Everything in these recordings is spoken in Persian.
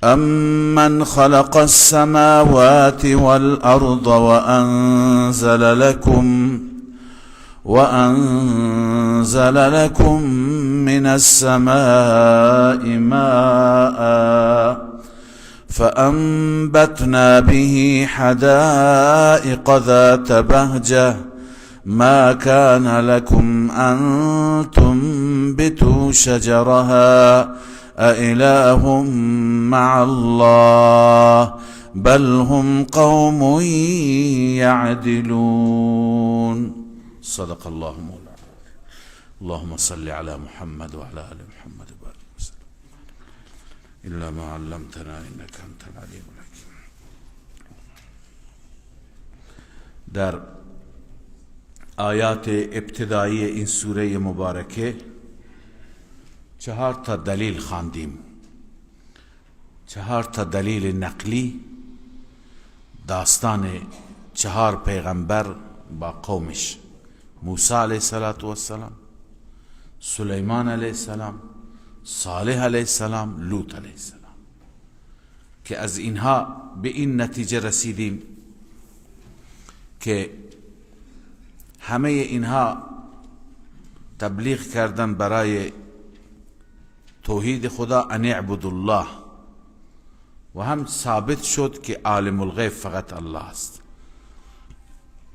أمن خلق السماوات والأرض وأنزل لكم من السماء ماء فأنبتنا به حدائق ذات بهجة ما كان لكم أن تنبتوا شجرها أإله مع الله بل هم قوم يعدلون. صدق الله مولانا. اللهم صل على محمد وعلى آل محمد وبارك وسلم. إلا ما علمتنا إنك أنت العليم الحكيم. در آیات ابتدایی این سوره مبارکه 4 تا دلیل خواندیم، 4 تا دلیل نقلی، داستان 4 پیغمبر با قومش، موسی علیه السلام، سلیمان علیه السلام، صالح علیه السلام، لوط علیه السلام، که از اینها به این نتیجه رسیدیم که همه اینها تبلیغ کردن برای توحید خدا، ان اعبدوا الله، و هم ثابت شد که عالم الغیب فقط الله است.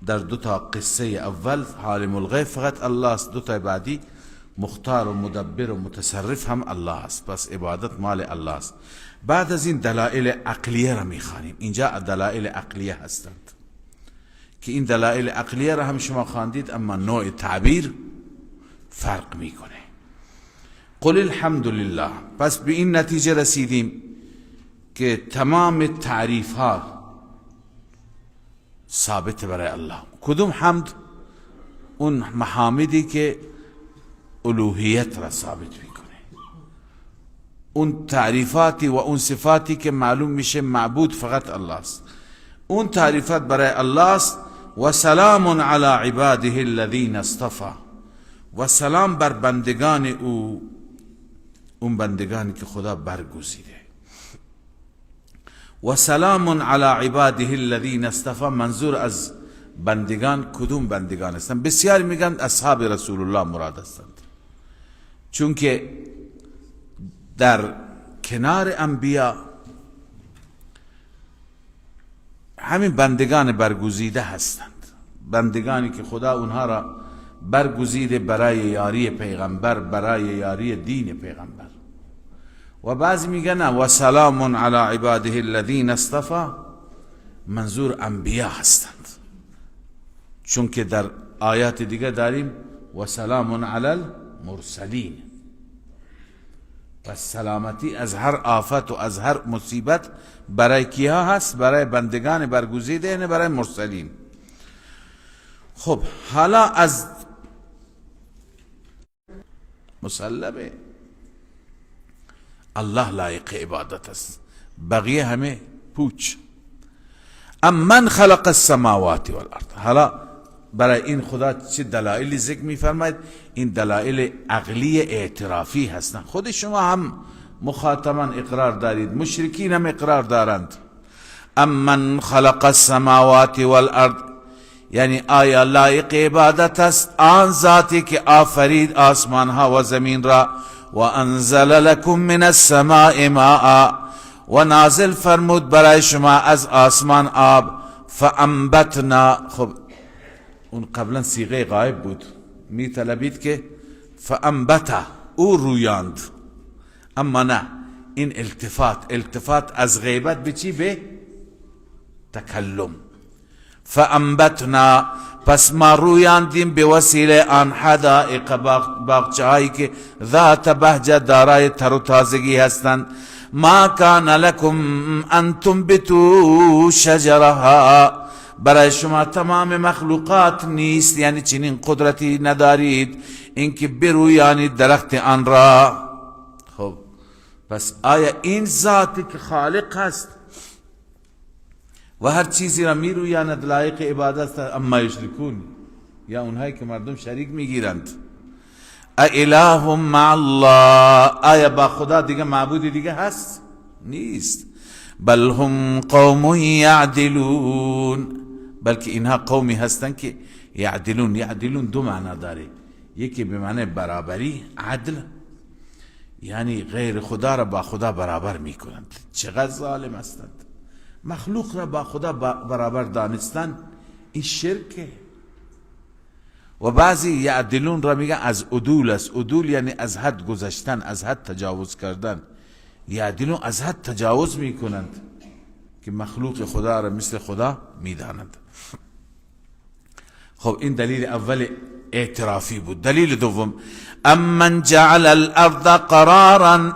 در دو تا قصه اول عالم الغیب فقط الله است، دو تا بعدی مختار و مدبر و متصرف هم الله است، پس عبادت مال الله است. بعد از این دلائل عقلیه را میخوانیم. اینجا دلائل عقلیه هستند که این دلائل عقلیه را هم شما خواندید، اما نوع تعبیر فرق میکنه. قل الحمد لله. پس به این نتیجه رسیدیم که تمام تعریف ها ثابت برای الله. کدوم حمد؟ اون محامدی که الوهیت را ثابت میکنه، اون تعریفاتی و اون صفاتی که معلوم میشه معبود فقط الله است، اون تعریفات برای الله است. و سلام علی عباده الذین اصطفى، و سلام بر بندگان او، اون بندگانی که خدا برگزیده. و سلام علی عباده الذین اصطفى، منظور از بندگان کدوم بندگان هستند؟ بسیار میگن اصحاب رسول الله مراد هستند، چون که در کنار انبیا همین بندگان برگزیده هستند، بندگانی که خدا اونها را برگزیده برای یاری پیغمبر، برای یاری دین پیغمبر. و بعضی میگن و سلام علی عباده الذین اصطفى، منظور انبیا هستند، چون که در آیات دیگه داریم و سلام علی المرسلین. پس سلامتی از هر آفت و از هر مصیبت برای کیها هست؟ برای بندگان برگزیده، نه برای مرسلین. خب حالا از مسلمه الله لایق عبادت است، بقیه همه پوچ. امن خلق السماوات والارض. حالا برای این خدا چه دلایلی ذکر میفرماید؟ این دلایل عقلی اعترافی هستند. خود شما هم مخاطبان اقرار دارید، مشرکین هم اقرار دارند. امن خلق السماوات والارض، یعنی آیا لایق عبادت است آن ذاتی که آفرید آسمان ها و زمین را، و انزل لكم من السماء ماء، و نازل فرمود برای شما از آسمان آب، فانبتنا. خب اون قبلا صیغه غایب بود، می طلبید که فانبت، او رویاند، اما نه، این التفات از غیبت به چی؟ به تکلم. فانبتنا، پس ما رویاندیم به وسیله آن حدائق، باغچه‌هایی که ذات بهجه، دارای تر و تازگی هستند. ما کان لکم ان تنبتوا شجرها، برای شما تمام مخلوقات نیست، یعنی چنین قدرتی ندارید اینکه برویانید درخت آن را. خب پس آیا این ذاتی که خالق هست و هر چیزی را میرویاند لایق عبادت است؟ اما یشرکون، یا اونهایی که مردم شریک میگیرند. اله مع الله، آیا با خدا دیگه معبود دیگه هست؟ نیست. بل هم قوم یعدلون، بلکه اینها قومی هستند که یعدلون. یعدلون دو معنا داره، یکی به معنی برابری، عدل، یعنی غیر خدا را با خدا برابر میکنند. چقدر ظالم هستند، مخلوق را با خدا برابر دانستن این شرکه. و بعضی یعدلون را میگن از عدول است. عدول یعنی از حد گذشتن، از حد تجاوز کردن. یعدلون از حد تجاوز میکنند که مخلوق خدا را مثل خدا میدانند. خب این دلیل اول اعترافی بود. دلیل دوم، امن جعل الارض قرارا،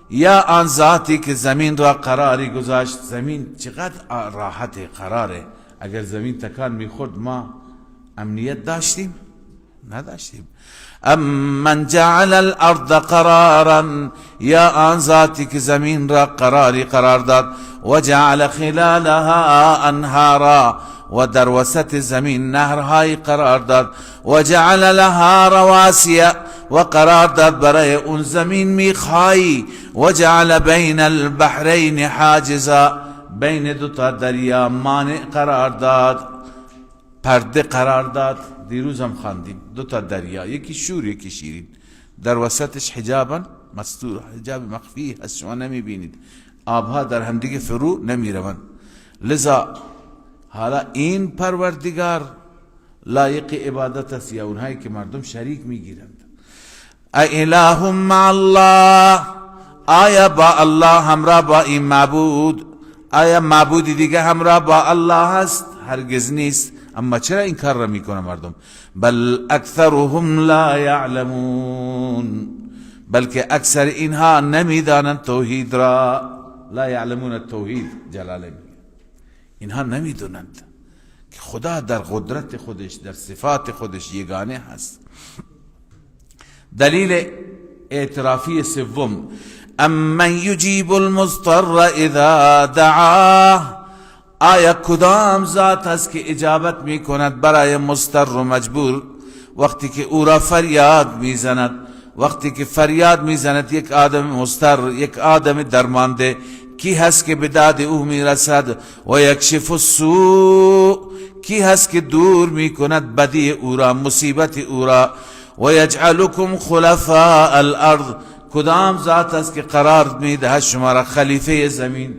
یا آن ذاتی که زمین را قراری گذاشت. زمین چقدر راحت قراره، اگر زمین تکان میخورد ما امنیت داشتیم؟ نداشتیم. امن جعل الارض قرارا، یا آن ذاتی که زمین را قراری قرار داد، و جعل خلالها انهارا، و در وسط زمین نهرهای قرار داد، و جعل لها رواسی، و قرار داد برای اون زمین میخهایی، و جعل بین البحرین حاجزا، بین دو تا دریا مانع قرار داد، پرده قرار داد. دیروز هم خواندیم دو تا دریا، یکی شور یکی شیرین، در وسطش حجابا مستور، حجاب مخفی هست، شما نمیبینید، آبها در همدیگه فرو نمیروند. لذا حالا این پروردگار لایق عبادت است یا اونهایی که مردم شریک میگیرند؟ اله مع الله، آیا با الله همراه با این معبود، آیا معبود دیگه همراه با الله هست؟ هرگز نیست. اما چرا این کار را میکنه مردم؟ بل اکثرهم لا یعلمون، بلکه اکثر اینها نمیدانند توحید را. لا یعلمون التوحید، جلاله میگه اینها نمیدونند که خدا در قدرت خودش، در صفات خودش یگانه هست. دلیل اعترافی سوم، امن یجیب المضطر اذا دعاه، آیا کدام ذات هست که اجابت میکند برای مضطر و مجبور وقتی که او را فریاد میزند؟ وقتی که فریاد میزند یک آدم مضطر، یک آدم درمانده، کی هست که به داد او میرسد؟ و یکشف السوء، کی هست که دور میکند بدی او را، مصیبت او را؟ و یجعلکم خلفاء الارض، کدام ذات است که قرار میدهد شما را خلیفه زمین؟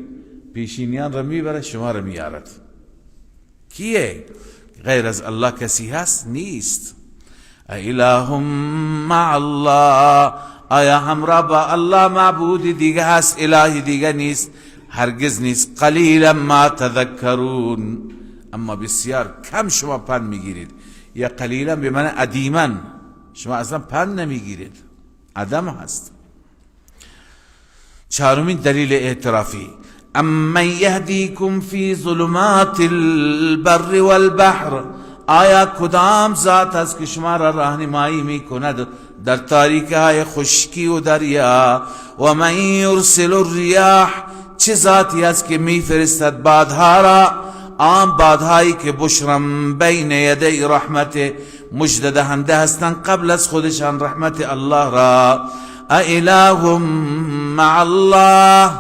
پیشینیان را میبره، شما را میارد. کیه؟ غیر از الله کسی هست؟ نیست. اله مع الله، آیا همراه با الله معبود دیگه هست؟ الهی دیگه نیست؟ هرگز نیست. قلیلا ما تذکرون، اما بسیار کم شما پند میگیرید. یا قلیلا به معنی عدیما، شما اصلا پند نمیگیرید، عدم هست. چهارمین دلیل اعترافی، امن یهدیکم فی ظلمات البر والبحر، آیا کدام ذات است که شما را راهنمایی میکند در تاریکی های خشکی و دریا؟ و من یرسل الریاح، چه ذاتی است که میفرستد بادها را، آن بادهایی که بشرم بین یدی رحمت، مژده دهنده هستند قبل از خودشان رحمت الله را. اله مع الله،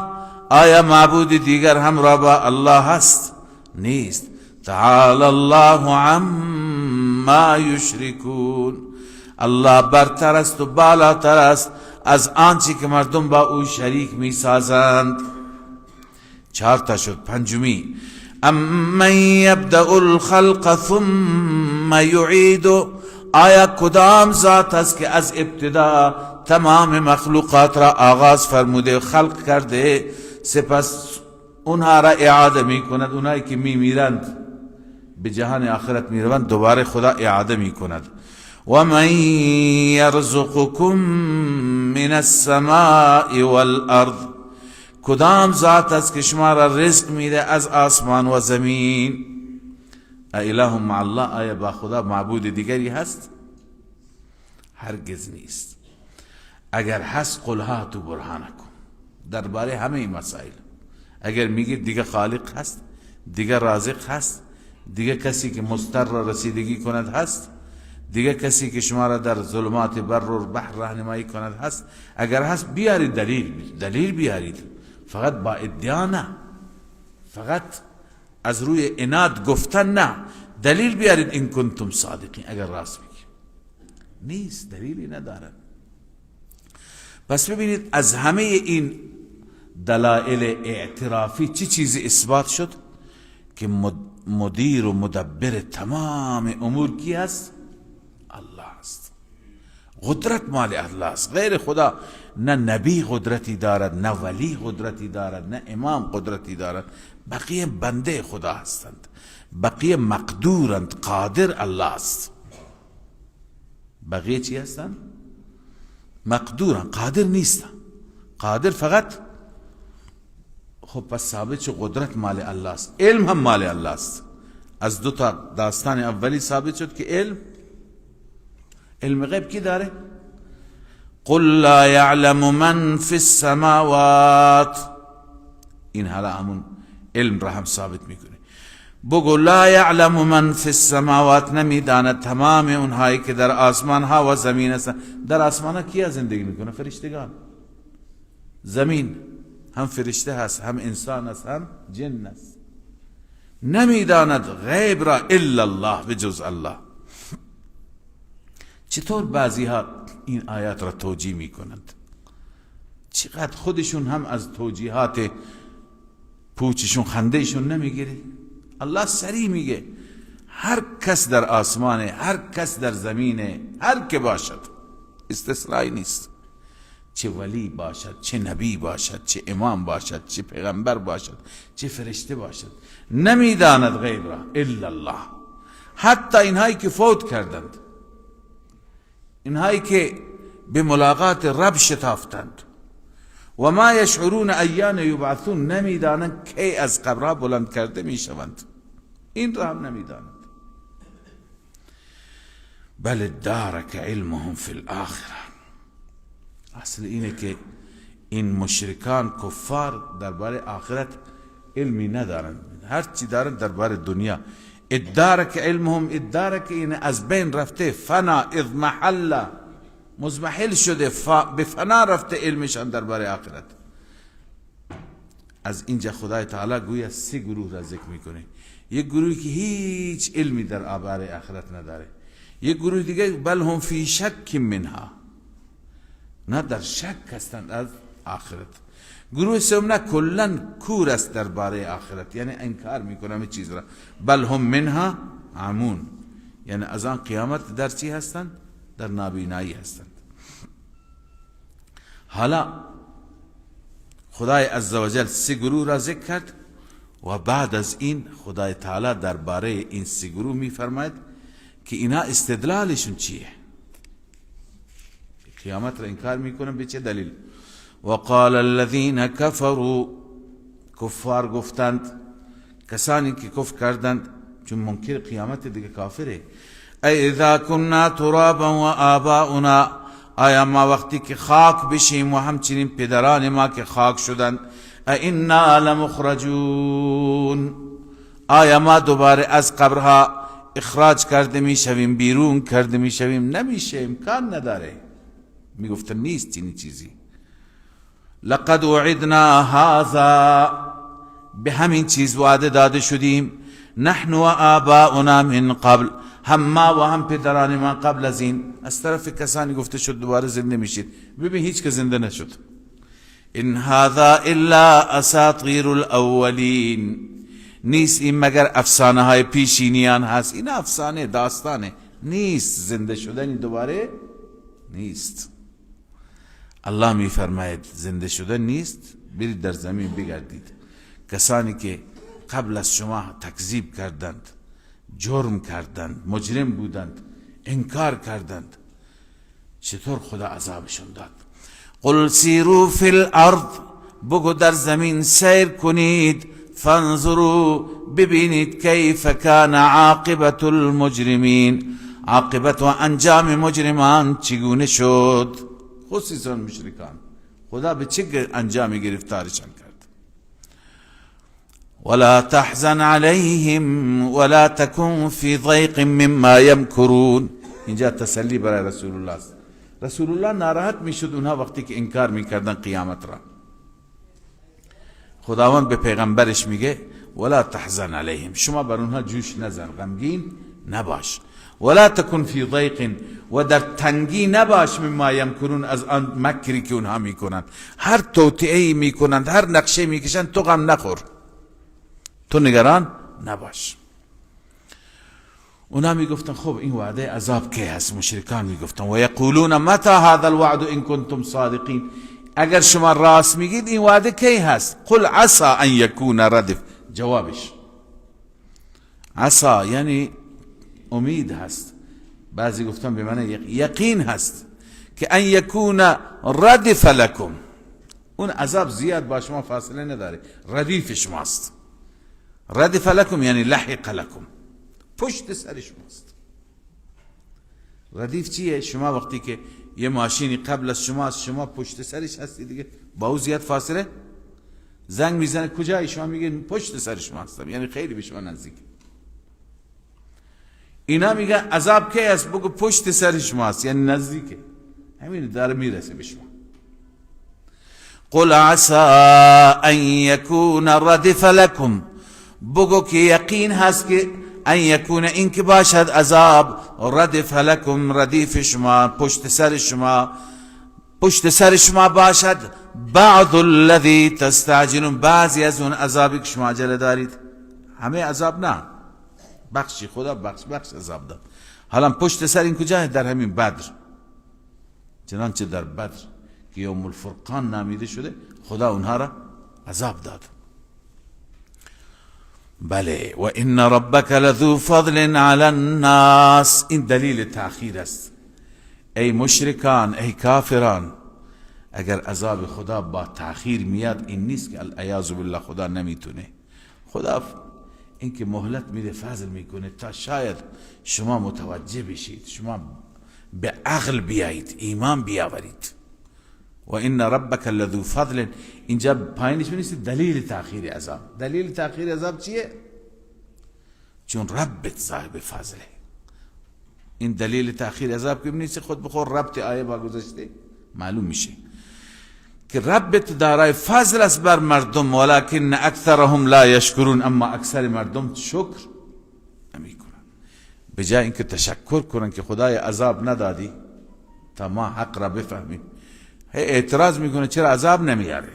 آیا معبود دیگر همراه با الله هست؟ نیست. تعالی الله عما یشرکون، الله برتر است و بالاتر است از آنچه که مردم با او شریک می سازند. چهار تا شد. پنجمی، امن یبدأ الخلق ثم یعید، آیا کدام ذات است که از ابتدا تمام مخلوقات را آغاز فرموده، خلق کرده، سپس اونها را اعاده می کند؟ اونهایی که می میرند به جهان آخرت می روند، دوباره خدا اعاده می کند. و من یرزقکم من السماء والارض، کدام ذات است که شما را رزق میده از آسمان و زمین؟ اله مع الله، آیا با خدا معبود دیگری هست؟ هرگز نیست. اگر هست قل هاتوا برهانکم، درباره همه این مسائل اگر میگید دیگه خالق هست، دیگه رازق هست، دیگه کسی که مضطر را رسیدگی کند هست، دیگه کسی که شما را در ظلمات بر و بحر راهنمایی کند هست؟ اگر هست بیارید دلیل، دلیل بیارید، فقط با ادعا نه، فقط از روی عناد گفتن نه، دلیل بیارید. ان کنتم صادقین، اگر راست میگی. نیست، دلیلی ندارن. پس ببینید از همه این دلائل اعترافی چه چیزی اثبات شد؟ که مدیر و مدبر تمام امور کی هست؟ الله است. قدرت مال الله است، غیر خدا نه نبی قدرتی دارد، نه ولی قدرتی دارد، نه امام قدرتی دارد. بقیه بنده خدا هستند، بقیه مقدورند، قادر الله است. بقیه چی هستند؟ مقدورند، قادر نیستند. قادر فقط. خب پس ثابت شد قدرت مال الله است، علم هم مال الله است. از دو تا داستان اولی ثابت شد که علم غیب کی داره؟ قل لا یعلم من فی السماوات. این حالا همون علم را هم ثابت میکنه. بگو لا یعلم من فی السماوات، نمیداند تمام اونهایی که در آسمان ها و زمین هستند. در آسمان ها کیا زندگی میکنه؟ فرشتگان. زمین هم فرشته هست، هم انسان است، هم جن است. نمیداند غیب را الا الله، بجز الله. چطور بعضی ها این آیات را توجیه میکنند؟ چقدر خودشون هم از توجیهات پوچشون خندهشون نمیگیره. الله سریع میگه هر کس در آسمانه، هر کس در زمینه، هر که باشد، استثنایی نیست. چه ولی باشد، چه نبی باشد، چه امام باشد، چه پیغمبر باشد، چه فرشته باشد، نمیداند غیب را الا الله. حتی اینهایی که فوت کردند، اینهایی که به ملاقات رب شتافتند، و ما یشعرون ایان یبعثون، نمیدانند کی از قبرها بلند کرده میشوند، این را هم نمیدانند. بل ادارک علمهم فی الاخره. اصل اینه که این مشرکان کفار درباره آخرت علمی ندارند، هر چی دارند درباره دنیا. ادارک علمهم، ادارک این از بین رفته، فنا، اضمحل، مضمحل شده، به فنا رفته علمشان درباره آخرت. از اینجا خدای تعالی گویا سه گروه را ذکر میکنه. یک گروهی که هیچ علمی درباره آخرت نداره، یک گروه دیگه بل هم فی شک منها، نه در شک هستند از آخرت. گروه سوم نه کلا کور است درباره آخرت، یعنی انکار میکنه همه چیز را. بل هم منها عمون، یعنی از آن قیامت در چی هستند؟ در نابینایی هستند. حالا خدای عزوجل سه گروه را ذکر کرد و بعد از این خدای تعالی درباره این سه گروه میفرماید که اینا استدلالشون چیه؟ قیامت را انکار میکنن به چه دلیل؟ وقال الذين كفروا، کفار گفتند، کسانی که کفر کردند، چون منکر قیامت دیگه کافره. اذا كنا ترابا و آباؤنا، آیا ما وقتی که خاک بشیم و همچنین پدران ما که خاک شدند، اینا لمخرجون، آیا ما دوباره از قبرها اخراج کرده میشویم، بیرون کرده میشویم؟ نمیشه، امکان نداره. میگفتن نیست چنین چیزی. لقد وعدنا هذا، به همین چیز وعده داده شدیم، نحن و آباؤنا من قبل، هم ما و هم پدران ما قبل از این. از طرف کسانی گفته شد دوباره زنده میشید، ببین هیچ که زنده نشد. ان هذا الا اساطیر الاولین، نیست این مگر افسانه های پیشینیان هست. این افسانه، داستانه، نیست زنده شدن دوباره نیست. الله میفرماید زنده شدن نیست، برید در زمین بگردید. کسانی که قبل از شما تکذیب کردند، جرم کردند، مجرم بودند، انکار کردند، چطور خدا عذابشون داد. قل سیروا فی الارض، بگو در زمین سیر کنید، فانظروا، ببینید، کیف کان عاقبت المجرمین، عاقبت و انجام مجرمان چگونه شد، خصوصا مشرکان. خدا به چه انجامی گرفتارشان کرد. ولا تحزن عليهم ولا تكن في ضيق مما يمكرون. اینجا تسلی برای رسول الله است. رسول الله ناراحت میشد اونها وقتی که انکار میکردن قیامت را. خداوند به پیغمبرش میگه ولا تحزن علیهم، شما بر اونها جوش نزن، غمگین نباش. ولا تکن فی ضیق، و در تنگی نباش، مما یمکرون، از آن مکری که اونها میکنند. هر توطئه‌ای میکنند، هر نقشه میکشند، تو غم نخور، تو نگران نباش. اونا میگفتن خب این وعده عذاب کی هست؟ مشرکان میگفتن و یقولون متى هذا الوعد ان کنتم صادقین، اگر شما راست میگید این وعده کی هست؟ قل عسى ان یکون ردف. جوابش عسى یعنی امید هست، بعضی گفتن به معنی یقین هست که ان یکون ردف لکم، اون عذاب زیاد با شما فاصله نداره، ردیف شماست. ردف لکم یعنی لحق لکم، پشت سر شماست. ردیف چیه؟ شما وقتی که یه ماشینی قبل از شماست، شما پشت سرش هستی دیگه، با او زیاد فاصله زنگ میزنه کجایی؟ شما میگه پشت سر شما هستم، یعنی خیلی به شما نزدیک. اینا میگه عذاب کی است؟ بگو پشت سر شماست، یعنی نزدیکه، همین داره میرسه به شما. قل عسى ان یکون ردف لکم، بگو که یقین هست که ان یکون، این که باشد عذاب، ردف لکم، ردیف شما، پشت سر شما، پشت سر شما باشد. بعض الذی تستعجلون، بعضی از اون عذابی که شما عجله دارید. همه عذاب نه، بخشی خدا بخش بخش عذاب داد. حالا پشت سر این کجا؟ در همین بدر. چنانچه در بدر که یوم الفرقان نامیده شده، خدا اونها را عذاب داد. بله، و ان ربک لذو فضل علی الناس، این دلیل تأخیر است. ای مشرکان، ای کافران، اگر عذاب خدا با تأخیر میاد، این نیست که العیاذ بالله خدا نمیتونه. خدا اینکه مهلت میده، فضل میکنه تا شاید شما متوجه بشید، شما به عقل بیایید، ایمان بیاورید. و ان ربک لذو فضل، اینجا پایینش بنویسید دلیل تأخیر عذاب. دلیل تأخیر عذاب چیه؟ چون ربت صاحب فضله. این دلیل تأخیر عذاب که بنویسی خود بخور ربط آیه با گذشته معلوم میشه که ربت دارای فضل است بر مردم، ولکن اکثرهم لا یشکرون، اما اکثر مردم شکر نمیکنن. به جای اینکه تشکر کنن که خدای عذاب ندادی تا ما حق را بفهمیم، اعتراض میکنه چرا عذاب نمیاره.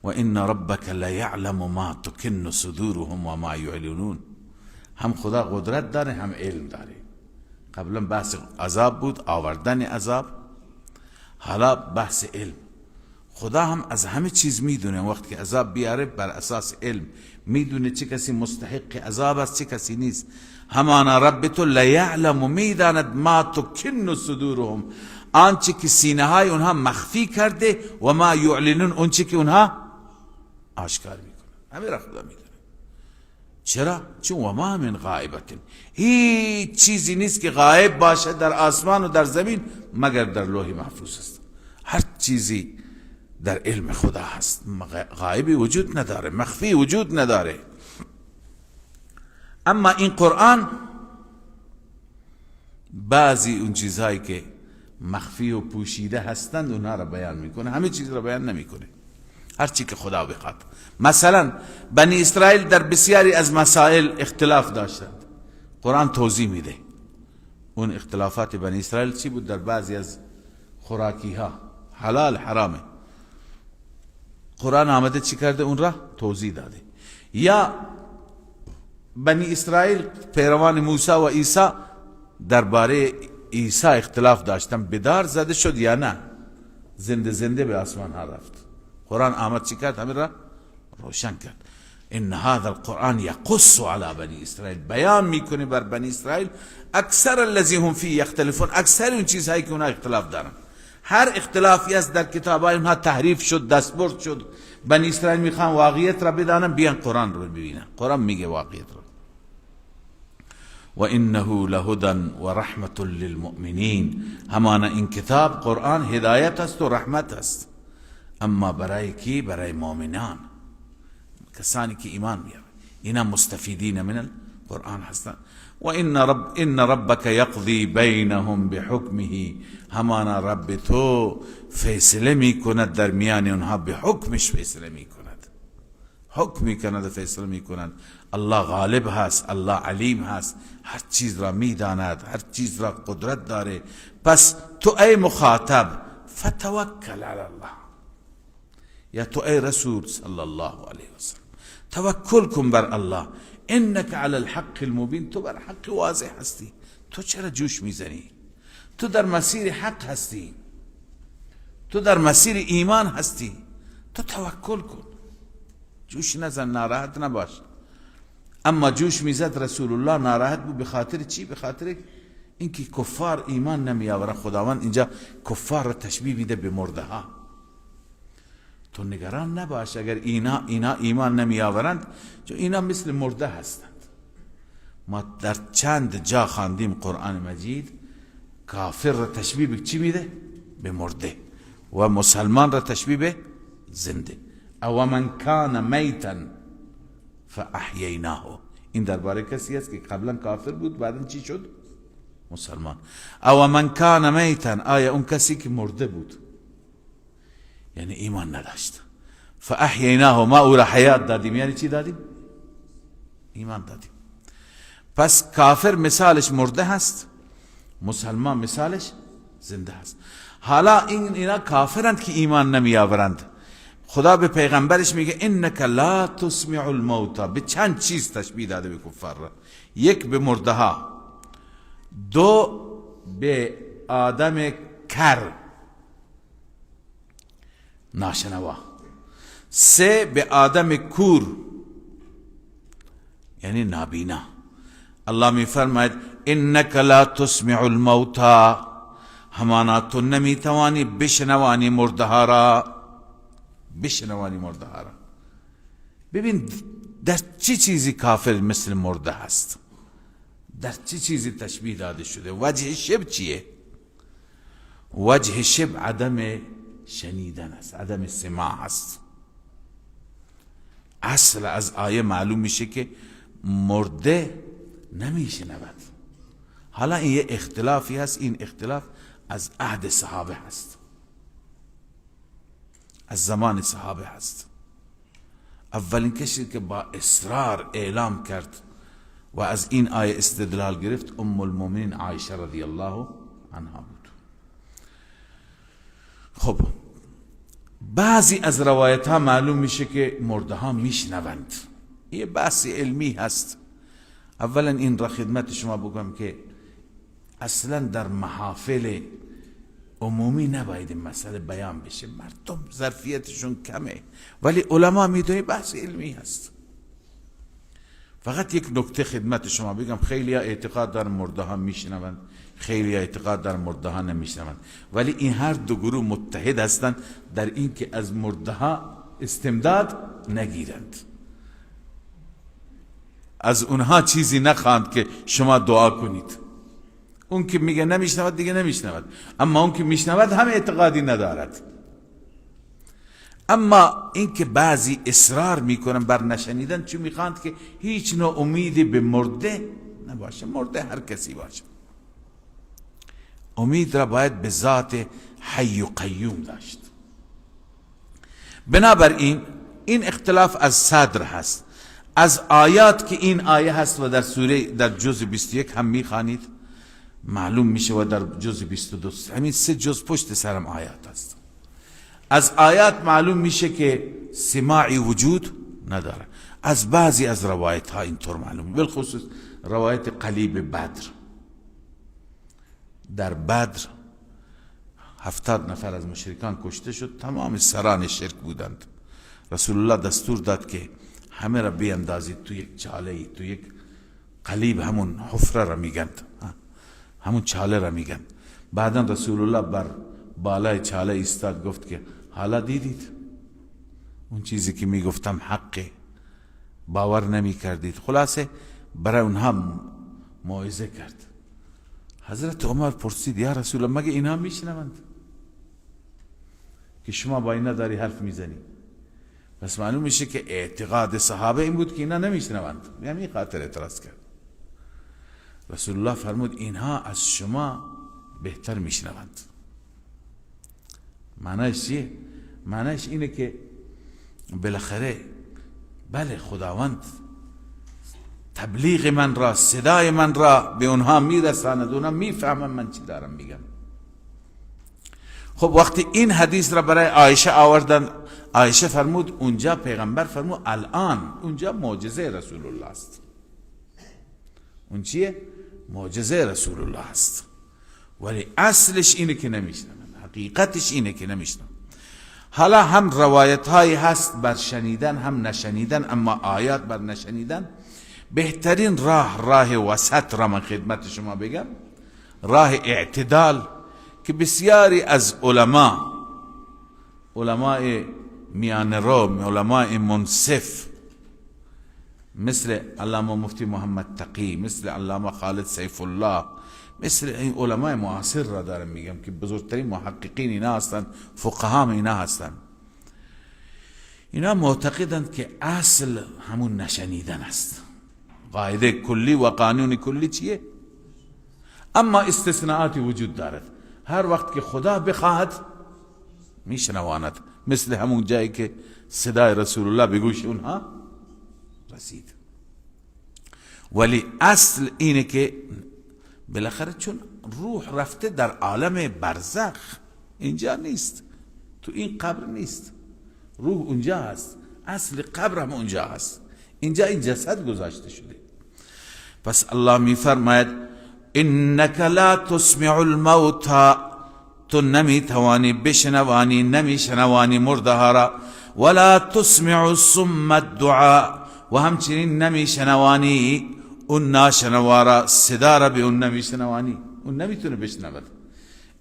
و ان ربک لیعلم ما تکن صدورهم و ما یعلنون. هم خدا قدرت داره، هم علم داره. قبلا بحث عذاب بود، آوردن عذاب، حالا بحث علم. خدا هم از همه چیز میدونه. وقتی که عذاب بیاره بر اساس علم میدونه چه کسی مستحق عذاب است، چه کسی نیست. همانا رب تو لیعلم، میداند ما تکن صدورهم، آنچه که سینه های اونها مخفی کرده، و ما یعلنون، اونچه که اونها آشکار میکنن. همه را خدا میدونه. چرا؟ چون و ما من غائبت، هیچ چیزی نیست که غایب باشد در آسمان و در زمین مگر در لوح محفوظ است. هر چیزی در علم خدا هست، غایبی وجود نداره، مخفی وجود نداره. اما این قرآن بعضی اون چیزهایی که مخفی و پوشیده هستند اونها را بیان میکنه، همه چیز را بیان نمیکنه، هر چی که خدا بخواد. مثلا بنی اسرائیل در بسیاری از مسائل اختلاف داشتند، قرآن توضیح میده اون اختلافات بنی اسرائیل چی بود. در بعضی از خوراکی ها حلال حرامه، قرآن آمده چی کرده؟ اون را توضیح داده. یا بنی اسرائیل پیروان موسی و عیسی درباره عیسی اختلاف داشتن، بدار زده شد یا نه، زنده زنده به آسمان ها رفت. قرآن آمد چی کرد؟ همین را روشن کرد. ان هذا القرآن یقص علی بنی اسرائیل، بیان میکنه بر بنی اسرائیل اکثر الذی هم فیه یختلفون، اکثر اون چیزهایی که اونها اختلاف دارن. هر اختلافی است در کتابای اونها تحریف شد، دستبرد شد. بنی اسرائیل میخوان واقعیت را بدانن، بیان قرآن رو ببینن، قرآن میگه واقعیت را. و انه لهدى و رحمة للمؤمنین، همانا این کتاب قرآن هدایت است و رحمت است، اما برای کی؟ برای مؤمنان، کسانی که ایمان میارن، اینا مستفیدین من القرآن هستند. و ان ربک یقضی بینهم بحکمه، همانا رب تو فیصله میکند در میان اونها، به حکمش فیصله میکند، حکم میکند و فیصله میکند. الله غالب هست، الله علیم هست، هر چیز را میداند، هر چیز را قدرت داره. پس تو ای مخاطب فتوکل علی الله، یا تو ای رسول صلی الله علیه وسلم توکل کن بر الله، انک علی الحق المبین، تو بر حق واضح هستی. تو چرا جوش میزنی؟ تو در مسیر حق هستی، تو در مسیر ایمان هستی، تو توکل کن، جوش نزن، ناراحت نباش. اما جوش میزد رسول الله، ناراحت بود. به خاطر چی؟ به خاطر اینکه کفار ایمان نمی آورن. خداوند اینجا کفار را تشبیه میده به مرده ها. تو نگران نباش اگر اینا ایمان نمی آورند، چون اینا مثل مرده هستند. ما در چند جا خواندیم قرآن مجید کافر را تشبیه به چی میده؟ به مرده، و مسلمان را تشبیه به زنده. او من کان میتا فاحییناه، این درباره کسی است که قبلا کافر بود، بعدا چی شد؟ مسلمان. او من کان میتا، آیا اون کسی که مرده بود یعنی ایمان نداشت، فاحییناه، ما او را حیات دادیم، یعنی چی دادیم؟ ایمان دادیم. پس کافر مثالش مرده هست، مسلمان مثالش زنده هست. حالا اینا کافرند که ایمان نمی آورند. خدا به پیغمبرش میگه انک لا تسمع الموتى، به چند چیز تشبیه داده به کفار را. یک به مرده ها، دو به آدم کر ناشنوا، سه به آدم کور یعنی نابینا. الله می فرماید انک لا تسمع الموتى، همانا تو نمیتوانی بشنوانی مرده ها را، بشنوانی مرده ها را. ببین در چه چیزی کافر مثل مرده هست؟ در چه چیزی تشبیه داده شده؟ وجه شب چیه؟ وجه شب عدم شنیدن است، عدم سماع است. اصل از آیه معلوم میشه که مرده نمیشنود. حالا این یه اختلافی هست، این اختلاف از عهد صحابه هست، از زمان صحابه هست. اولین کسی که با اصرار اعلام کرد و از این آیه استدلال گرفت ام المؤمنین عایشه رضی الله عنها بود. خب بعضی از روایت ها معلوم میشه که مرده ها میشنوند. یه بحث علمی هست. اولا این را خدمت شما بگم که اصلا در محافل عمومی نباید این مسئله بیان بشه، مردم ظرفیتشون کمه، ولی علما میدونی بحث علمی هست. فقط یک نکته خدمت شما بگم، خیلی ها اعتقاد دارن مرده ها میشنوند، خیلی ها اعتقاد دارن مرده ها نمیشنوند، ولی این هر دو گروه متحد هستند در اینکه از مرده ها استمداد نگیرند، از اونها چیزی نخواهند که شما دعا کنید. اون که میگه نمیشنود دیگه نمیشنود، اما اون که میشنود هم اعتقادی ندارد. اما اینکه بعضی اصرار میکنن بر نشنیدن، چون میخواند که هیچ نوع امیدی به مرده نباشه، مرده هر کسی باشه. امید را باید به ذات حی و قیوم داشت. بنابراین این اختلاف از صدر هست، از آیات که این آیه هست و در سوره در جزء 21 هم میخوانید معلوم میشه و در جزء 22، همین سه جزء پشت سرم آیات هست. از آیات معلوم میشه که سماعی وجود نداره. از بعضی از روایت ها اینطور معلوم، بالخصوص روایت قلیب بدر. در بدر 70 نفر از مشرکان کشته شد، تمام سران شرک بودند. رسول الله دستور داد که همه را بیندازید تو یک چاله، تو یک قلیب، همون حفره را میگند، همون چاله را میگن. بعدا رسول الله بر بالای چاله ایستاد، گفت که حالا دیدید اون چیزی که میگفتم حقه، باور نمی کردید. خلاصه برای اونها موعظه کرد. حضرت عمر پرسید یا رسول الله مگه اینها میشنوند که شما با اینا داری حرف میزنی؟ پس معلوم میشه که اعتقاد صحابه این بود که اینا نمیشنوند، یعنی خاطر اعتراض کرد. رسول الله فرمود اینها از شما بهتر میشنوند. معنیش چیه؟ معنیش اینه که بالاخره بله، خداوند تبلیغ من را، صدای من را به اونها میرساند، اونها میفهمن من چی دارم میگم. خب وقتی این حدیث را برای عایشه آوردن، عایشه فرمود اونجا پیغمبر فرمود الان اونجا معجزه رسول الله است. اون چیه؟ معجزه رسول الله است. ولی اصلش اینه که نمیشنون، حقیقتش اینه که نمیشنون. حالا هم روایت هایی هست بر شنیدن هم نشنیدن، اما آیات بر نشنیدن. بهترین راه، راه وسط را من خدمت شما بگم، راه اعتدال، که بسیاری از علما، علماء میان رو، علماء منصف، مثل علامه مفتی محمد تقی، مثل علامه خالد سیف الله، مثل این علماء معاصر را دارم میگم که بزرگترین محققین اینا هستند، فقها اینا هستند، اینا معتقدند که اصل همون نشنیدن است. قاعده کلی و قانون کلی چیه؟ اما استثناءاتی وجود دارد. هر وقت که خدا بخواهد میشنواند، مثل همون جایی که صدای رسول الله به گوش اونها رسید. ولی اصل اینه که بالاخره چون روح رفته در عالم برزخ، اینجا نیست، تو این قبر نیست، روح اونجا هست، اصل قبر هم اونجا هست، اینجا این جسد گذاشته شده. پس الله میفرماید انک لا تسمع الموتى، تو نمیتوانی بشنوانی، نمیشنوانی مرده ها را، ولا تسمع الصم الدعاء، و همچنین نمیشنوانی اون ناشنوا را، صدا را به اون نمیشنوانی، اون نمیتونه بشنود.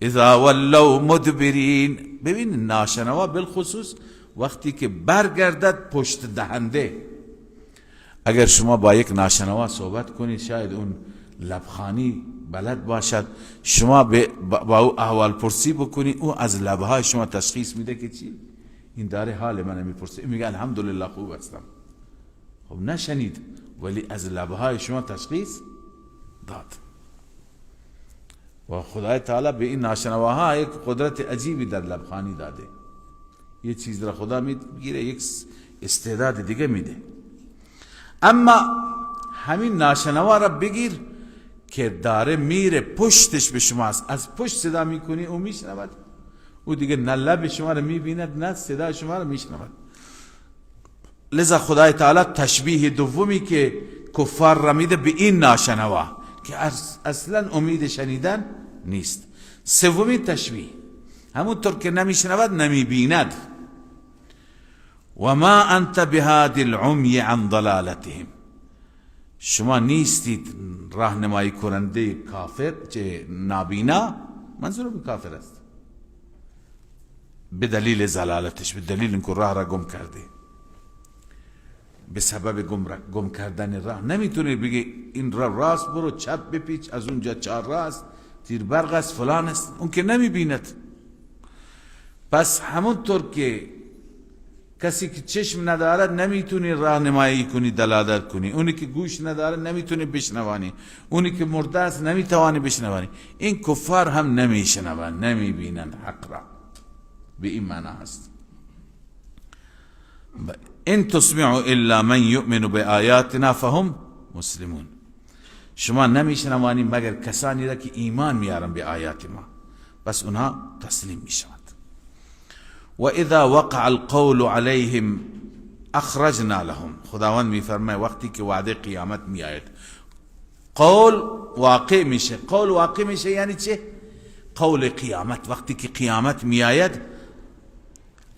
اذا ولوا مدبرین. ببین ناشنوا بالخصوص وقتی که برگردد پشت دهنده، اگر شما با یک ناشنوا صحبت کنید شاید اون لبخانی بلد باشد، شما با او احوال پرسی بکنی، او از لبهای شما تشخیص میده که چی این داره حال من میپرسه، این میگه الحمدلله خوب هستم. خب نشنید ولی از لبهای شما تشخیص داد. و خدای تعالی به این ناشنواها یک قدرت عجیبی در لبخانی داده، یه چیز را خدا میگیره یک استعداد دیگه میده. اما همین ناشنوا را بگیر که داره میره پشتش به شماست، از پشت صدا میکنی او میشنود، او دیگه نه لب شما را میبیند نه صدا شما را میشنود. لذا خدای تعالی تشبیه دومی که کفار را میده به این ناشنوا که اصلا امید شنیدن نیست. سومین تشبیه همونطور که نمیشنود نمیبیند. و ما انت بهادی العمی عن ضلالتهم، شما نیستید راهنمایی کننده کافر چه نابینا، منظور به کافر است، به دلیل ضلالتش، به دلیل اینکه راه را گم کرده، به سبب گم کردن راه نمیتونی بگی این راه راست برو چپ بپیچ از اونجا چهار راست تیر برق است فلان است، اون که نمیبیند. پس همونطور که کسی که چشم ندارد نمیتونی راهنمایی کنی دلالت کنی، اونی که گوش نداره نمیتونی بشنوانی، اونی که مرده است نمیتوانی بشنوانی، این کفار هم نمیشنوند نمیبینند حق را. به این معنا هست ان تسمعوا الا من یؤمن بآیاتنا فهم مسلمون، شما نمیشنوانی مگر کسانی را که ایمان میارن به آیات ما، بس اونها تسلیم میشوند. و اذا وقع القول عليهم اخرجنا لهم، خداوند میفرماید وقتی که وعده قیامت میآید قول واقع میشه. قول واقع میشه یعنی چه؟ قول قیامت. وقتی که قیامت میآید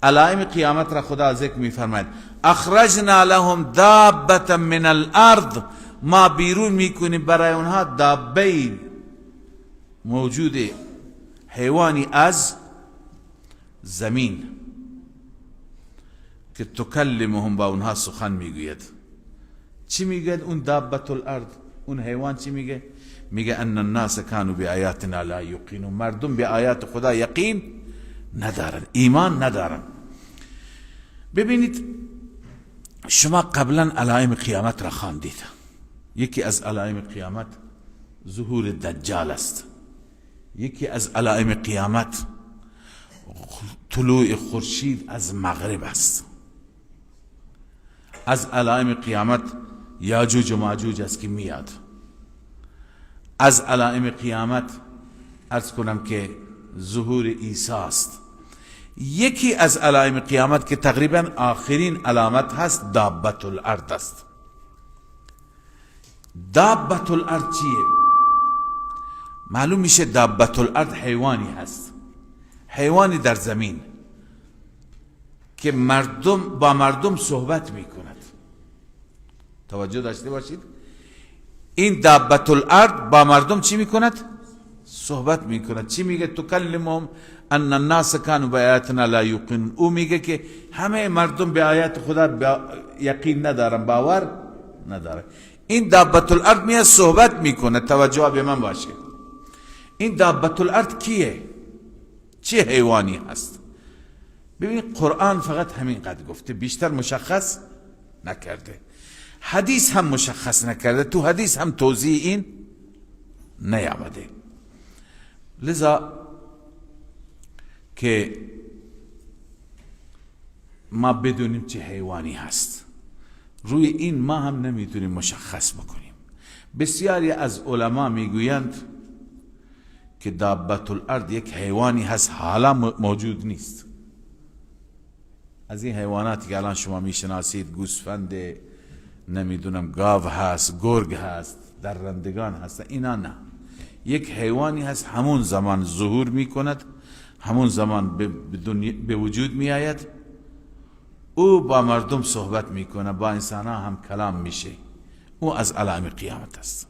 علائم قیامت را خدا ذکر میفرماید اخرجنا لهم دابة من الارض، ما بیرون میکنیم برای اونها دابه موجود حیوانی از زمین که تکلمهم، با اونها سخن میگوید. چی میگه اون دابة الارض؟ اون حیوان چی میگه؟ میگه ان الناس كانوا بآیاتنا لا یوقنون، مردم به آیات خدا یقین ندارن، ایمان ندارن. ببینید شما قبلا علائم قیامت را خواندید. یکی از علائم قیامت ظهور دجال است. یکی از علائم قیامت طلوع خورشید از مغرب است. از علائم قیامت یاجوج و ماجوج است که میاد. از علائم قیامت عرض کنم که ظهور عیسی است. یکی از علائم قیامت که تقریبا آخرین علامت هست دابت الارض است. دابت الارض چیه؟ معلوم میشه دابت الارض حیوانی هست، حیوانی در زمین که مردم با مردم صحبت میکند. توجه داشته باشید، این دابت الارض با مردم چی میکند؟ صحبت میکند. چی میگه؟ تکلمهم ان الناس كانوا بآیاتنا لا یوقنون. او میگه که همه مردم به آیات خدا یقین ندارن، باور ندارن. این دابت الارض میاد صحبت میکنه. توجه به من باشه، این دابت الارض کیه؟ چه حیوانی هست؟ ببینید قرآن فقط همین قد گفته، بیشتر مشخص نکرده. حدیث هم مشخص نکرده، تو حدیث هم توضیح این نیامده. لذا که ما بدونیم چه حیوانی هست، روی این ما هم نمیتونیم مشخص بکنیم. بسیاری از علما میگویند که دابت الارض یک حیوانی هست حالا موجود نیست. از این حیواناتی که الان شما میشناسید، گوسفند، نمیدونم گاو هست، گرگ هست، درندگان هست، اینا نه. یک حیوانی هست همون زمان ظهور میکند، همون زمان به وجود میآید، او با مردم صحبت میکنه، با انسان ها هم کلام میشه، او از علائم قیامت است.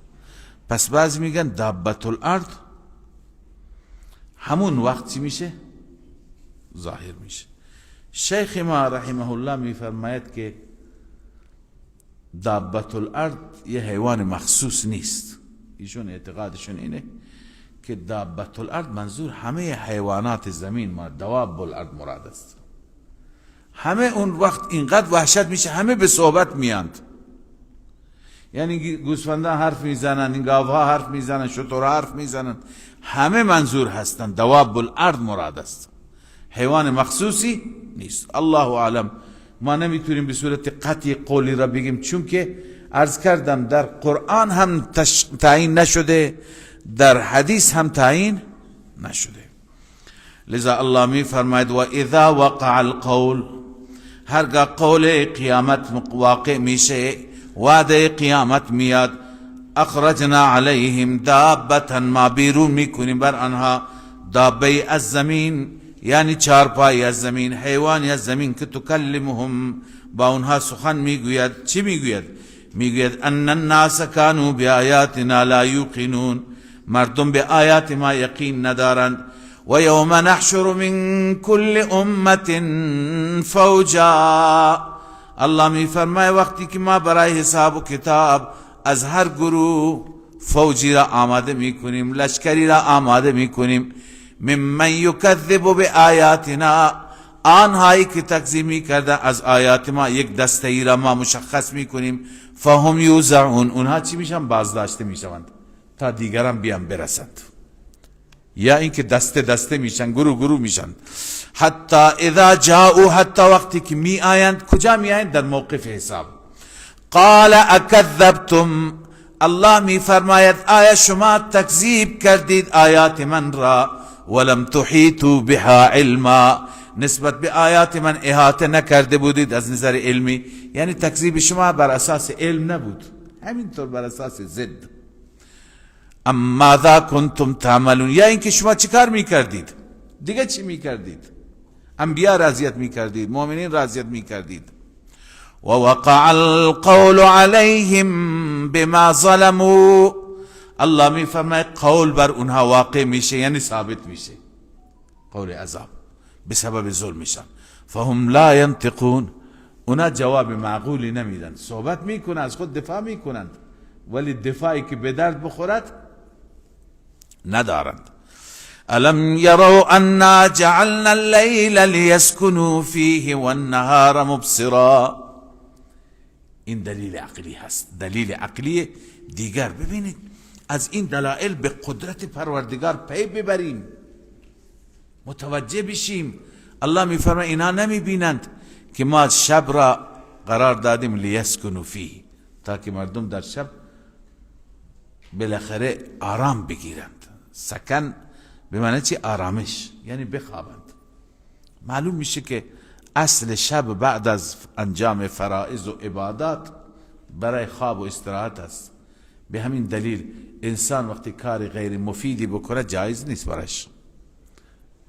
پس بعضی میگن دابت الارض همون وقت چی میشه؟ ظاهر میشه. شیخ ما رحمه الله میفرماید که دابت الارض یه حیوان مخصوص نیست. ایشون اعتقادشون اینه که دابت الارض منظور همه حیوانات زمین، ما دواب الارض مراد است. همه اون وقت اینقدر وحشت میشه، همه به صحبت میاند. یعنی گوسفندان حرف میزنن، این گاوها حرف میزنن، شترها حرف میزنن، همه منظور هستند. دواب الارض مراد است، حیوان مخصوصی نیست. الله اعلم. ما نمیتونیم به صورت قطعی قولی را بگیم، چون که عرض کردم در قرآن هم تعیین نشده، در حدیث هم تعیین نشده. لذا الله می فرماید و اذا وقع القول، هرگاه قول قیامت واقع میشه، وعده قیامت میاد، اخرجنا علیهم دابتا، ما بیرون میکنیم بر آنها دابه از زمین، یعنی چارپای از زمین، حیوانی از زمین که تکلمهم، با اونها سخن میگوید. چی میگوید؟ میگوید ان الناس كانوا بآیاتنا لا یوقنون، مردم به آیات ما یقین ندارند. و یوم نحشر من کل امة فوجا، الله میفرماید وقتی که ما برای حساب و کتاب از هر گروه فوجی را آماده میکنیم، لشکری را آماده میکنیم، ممن یکذب بآیاتنا، آنهایی که تکذیب میکردن از آیات ما، یک دسته ای را ما مشخص میکنیم، فهم یوزعون، اونها چی میشن؟ بازداشته میشوند تا دیگران بیان برسند، یا اینکه دسته دسته میشن، گروه گروه میشن. حتی اذا جاءوا، حتی وقتی که می آیند، کجا می آیند؟ در موقف حساب. قال اکذبتم، الله می فرماید آیا شما تکذیب کردید آیات من را؟ ولم تحیطوا بها علما، نسبت به آیات من احاطه نکرده بودید از نظر علمی، یعنی تکذیب شما بر اساس علم نبود، همینطور بر اساس ضد. اما ماذا کنتم تعملون، یا اینکه شما چیکار میکردید؟ دیگه چی میکردید؟ انبیا را اذیت میکردید، مؤمنین را اذیت میکردید. و وقع القول علیهم بما ظلموا، الله میفرماید قول بر اونها واقع میشه، یعنی ثابت میشه قول عذاب به سبب ظلمشان. فهم لا ینطقون، اونا جواب معقولی نمیدن، صحبت میکنن، از خود دفاع میکنند، ولی دفاعی که به درد بخورد ندارند. الم یروا انا جعلنا اللیل لیسکنوا فیه والنهار مبصرا، این دلیل عقلی هست، دلیل عقلی دیگر. ببینید از این دلائل به قدرت پروردگار پی ببریم، متوجه بشیم. الله میفرماید اینا نمیبینند که ما شب را قرار دادیم لیسکنوا فیه، تا که مردم در شب بالاخره آرام بگیرند. سکن به معنی چی؟ آرامش، یعنی بخوابند. معلوم میشه که اصل شب بعد از انجام فرائض و عبادات برای خواب و استراحت است. به همین دلیل انسان وقتی کار غیر مفیدی بکنه جایز نیست برایش.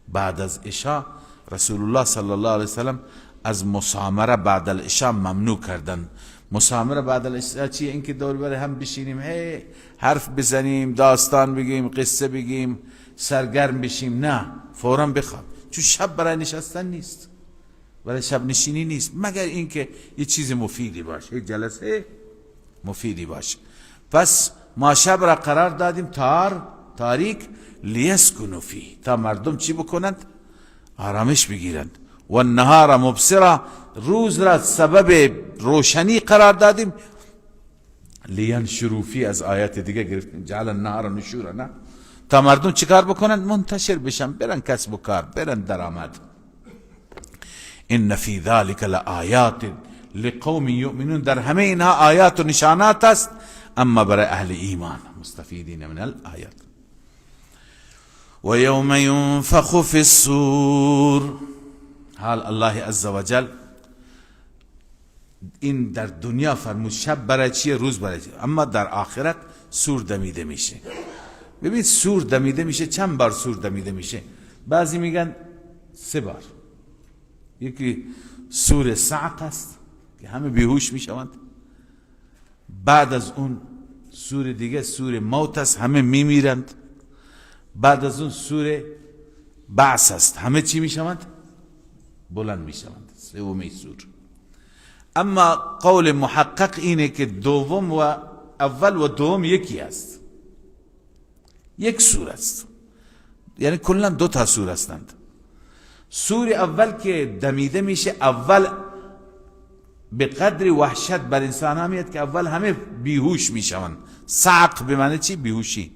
بعد از عشاء رسول الله صلی الله علیه وسلم از مسامره بعد العشاء ممنوع کردن. مسامره بعد العشاء چیه؟ اینکه دور بر هم بشینیم، هی حرف بزنیم، داستان بگیم، قصه بگیم، سرگرم بشیم. نه، فورا بخواب، چون شب برای نشستن نیست، برای شب نشینی نیست، مگر اینکه یه چیز مفیدی باشه، یه جلسه مفیدی باشه. پس ما شب را قرار دادیم تاریک، لیسکنوا فیه، تا مردم چی بکنند؟ آرامش بگیرند. و النهار مبصرا، روز را سبب روشنی قرار دادیم، لینشروا فیه، از آیات دیگه گرفتیم، جعل النهار نشورا، نه، تا مردم چیکار بکنند؟ منتشر بشن، برن کسب و کار، برن درآمد. ان فی ذلک لآیات لقوم یؤمنون، در همه اینها آیات و نشانات است، اما برای اهل ایمان، مستفیدین من الآیات. و یوم ینفخ فی الصور، حال الله عزوجل این در دنیا فرمود شب برای چیه، روز برای چیه، اما در آخرت سور دمیده میشه. ببین سور دمیده میشه، چند بار سور دمیده میشه؟ بعضی میگن 3 بار. یکی سور صعق است که همه بیهوش میشوند، بعد از اون سور دیگه سور موت است، همه میمیرند، بعد از اون سور بعث است، همه چی میشوند؟ بلند میشوند، سومی سور. اما قول محقق اینه که دوم و اول و دوم یکی است، یک سور است، یعنی کلا 2 تا سور هستند. سور اول که دمیده میشه، اول به قدر وحشت بر انسان ها میاد که اول همه بیهوش میشوند. صعق به معنی چی؟ بیهوشی،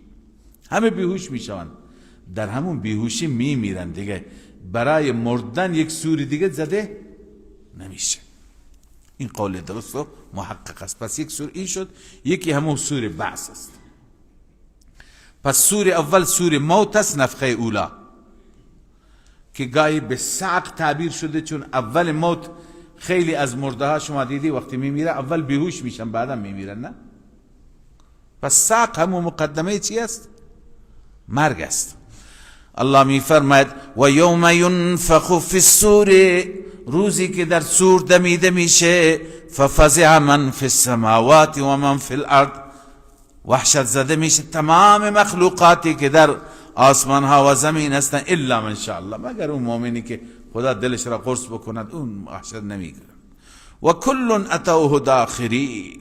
همه بیهوش میشوند، در همون بیهوشی میمیرن دیگه، برای مردن یک سور دیگه زده نمیشه. این قول درست و محقق است. پس یک سور این شد، یکی همون سور بعث است. پس سور اول سور موت است، نفخه اولا، که گاهی به صعق تعبیر شده، چون اول موت خیلی از مرده ها شما دیدی وقتی میمیره اول بیهوش میشن بعدا میمیرن، نه؟ پس صعق همون مقدمه چی است؟ مرگ است. الله میفرماید و یوم ینفخ فی الصور، روزی که در صور دمیده میشه، ففزع من فی السماوات و من فی الارض، وحشت زده میشه تمام مخلوقاتی که در آسمان ها و زمین هستن، الا من شاء الله، مگر اون مؤمنی که خدا دلش را قرص بکند اون وحشت نمیگیره. و کل اتوه داخرین،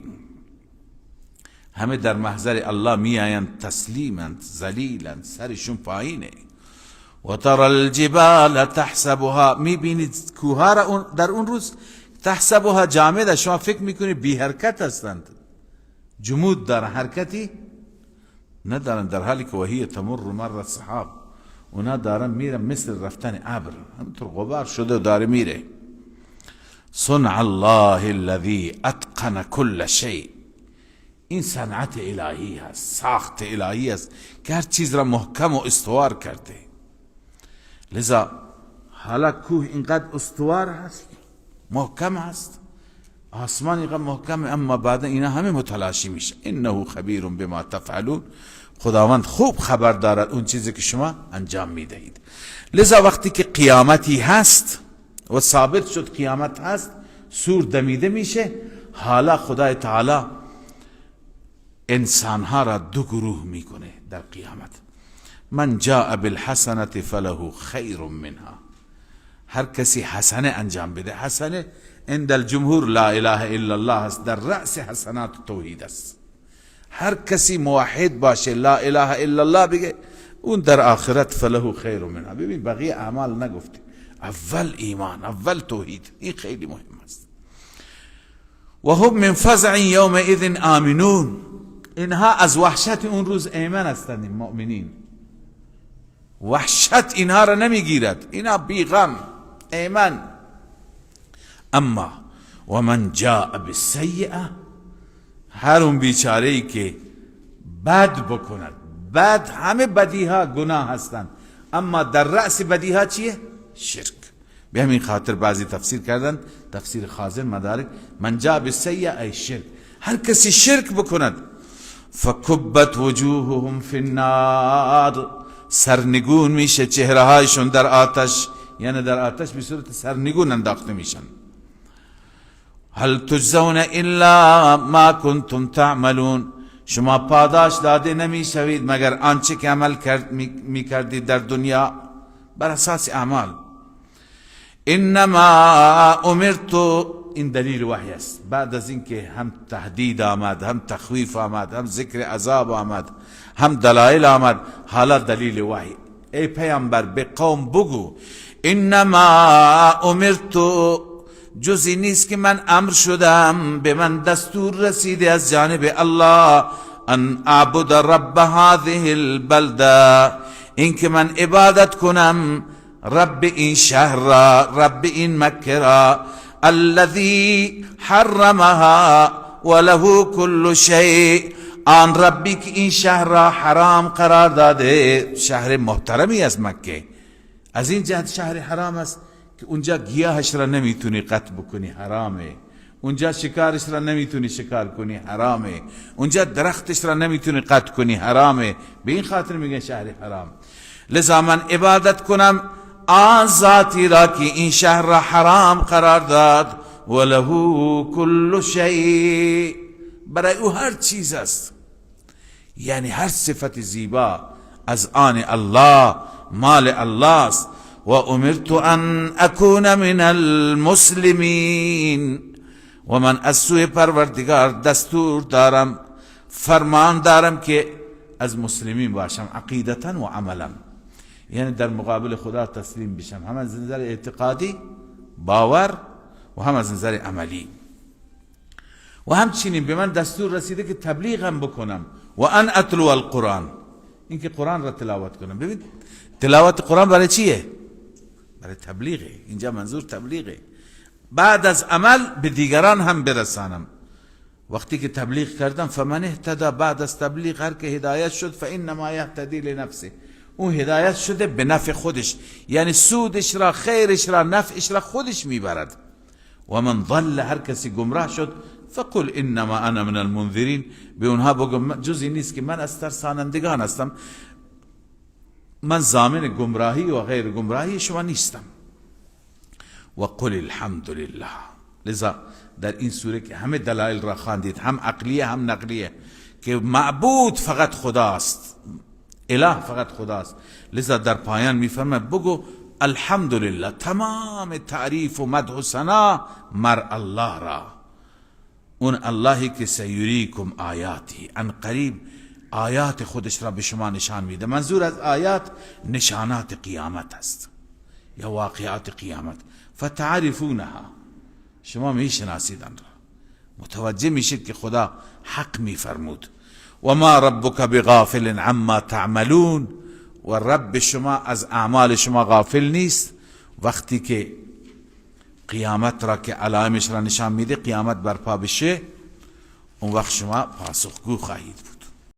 همه در محضر الله میآیند، تسلیمند، ذلیلند، سرشون پایینه. و تر الجبال تحسبها، میبینید کوها را در اون روز، تحسبها جامده، شما فکر میکنید بی حرکت هستند، جمود دارن، حرکتی ندارن، در حالی که وهی تمر مر السحاب، اونا دارن میرن مثل رفتن ابر، همینطور غبار شده داره میره. صنع الله الذی اتقن كل شیء، این صنعت الهی هست، ساخت الهی است که هر چیز را محکم و استوار کرده. لذا حالا کوه اینقدر استوار هست، محکم هست، آسمان اینقدر محکم، اما بعد اینا همه متلاشی میشه. انه خبیر بما تفعلون، خداوند خوب خبر دارد اون چیزی که شما انجام میدهید. لذا وقتی که قیامتی هست و ثابت شد قیامت هست، سور دمیده میشه. حالا خدای تعالی انسانها را 2 گروه میکنه در قیامت. من جاء بالحسنة فله خیر منها، هر کسی حسنه انجام بده، حسنه عند الجمهور لا اله الا الله است، در رأس حسنات توحید است. هر کسی موحد باشه، لا اله الا الله بگه، اون در آخرت فله خیر منها. ببین بقیه اعمال نگفته، اول ایمان، اول توحید، این خیلی مهم است. و هم من فزع یومئذ آمنون، اینها از وحشت اون روز ایمن هستند. مؤمنین وحشت اینها را نمیگیرد، اینها بیغم ایمن. اما و من جاء بالسیئه، هر اون بیچاره ای که بد بکند، بد، همه بدی ها گناه هستند، اما در رأس بدی ها چیه؟ شرک. به همین خاطر بعضی تفسیر کردن، تفسیر خازن مدارک، من جاء بالسیئه ای شرک، هر کسی شرک بکند، فکبت وجوههم فی النار، سرنگون میشه چهره هایشون در آتش، یعنی در آتش به صورت سرنگون انداخته میشن. هل تجزون الا ما کنتم تعملون، شما پاداش داده نمیشوید مگر آنچه که عمل میکردید در دنیا بر اساس اعمال. انما امرت، این دلیل وحی است. بعد از اینکه هم تهدید آمد، هم تخویف آمد، هم ذکر عذاب آمد، هم دلایل آمد، حالا دلیل وحی. ای پیامبر به قوم بگو انما امرت، جزی نیست که من امر شدم، به من دستور رسیده از جانب الله، ان اعبد رب هذه البلده، اینکه من عبادت کنم رب این شهر را، رب این مکه را، الذي حرمها وله كل شيء، آن ربی که این شهر را حرام قرار داده. شهر محترمی از مکه، از این جهت شهر حرام است که اونجا گیاهش را نمیتونی قطع بکنی، حرامه. اونجا شکارش را نمیتونی شکار کنی، حرامه. اونجا درختش را نمیتونی قطع کنی، حرامه. به این خاطر میگن شهر حرام. لذا من عبادت کنم آن ذاتی را که این شهر را حرام قرار داد، وله كل شیء، برای او هر چیز است، یعنی هر صفت زیبا از آن الله، مال الله است. و امرت ان اکون من المسلمین، و من از سوی پروردگار دستور دارم، فرمان دارم که از مسلمین باشم، عقیدتا و عملا، یعنی در مقابل خدا تسلیم بشم، هم از نظر اعتقادی باور و هم از نظر عملی. و همچنین به من دستور رسیده که تبلیغم بکنم، و ان اتلو القرآن، اینکه قرآن را تلاوت کنم. ببین تلاوت قرآن برای چیه؟ برای تبلیغه. اینجا منظور تبلیغه، بعد از عمل به دیگران هم برسانم. وقتی که تبلیغ کردم، فمن اهتدى، بعد از تبلیغ هر که هدایت شد، فانما یهتدی لنفسه، اون هدایت شده به نفع خودش، یعنی سودش را، خیرش را، نفعش را خودش میبرد. و من ضل، هر کسی گمراه شد، فقل انما انا من المنذرین، به اونها بگو جزی نیست که من از ترسانندگان هستم، من ضامن گمراهی و غیر گمراهی شما نیستم. و قل الحمد لله. لذا در این سوره که همه دلایل را خواندید، هم عقلیه هم نقلیه، که معبود فقط خداست، اله فقط خداست. لذا در پایان میفرماید بگو الحمدلله، تمام تعریف و مدح و ثنا مر الله را، اون اللهی که سیریکم آیاتی، عن قریب آیات خودش را به شما نشان میده. منظور از آیات نشانات قیامت است یا واقعات قیامت. فتعرفونها، شما میشناسید آن را، متوجه میشید که خدا حق میفرمود. و ما ربک بغافل عما تعملون، و رب شما از اعمال شما غافل نیست. وقتی که قیامت را که علائمش را نشان میده، قیامت برپا بشه، اون وقت شما پاسخگو خواهید بود.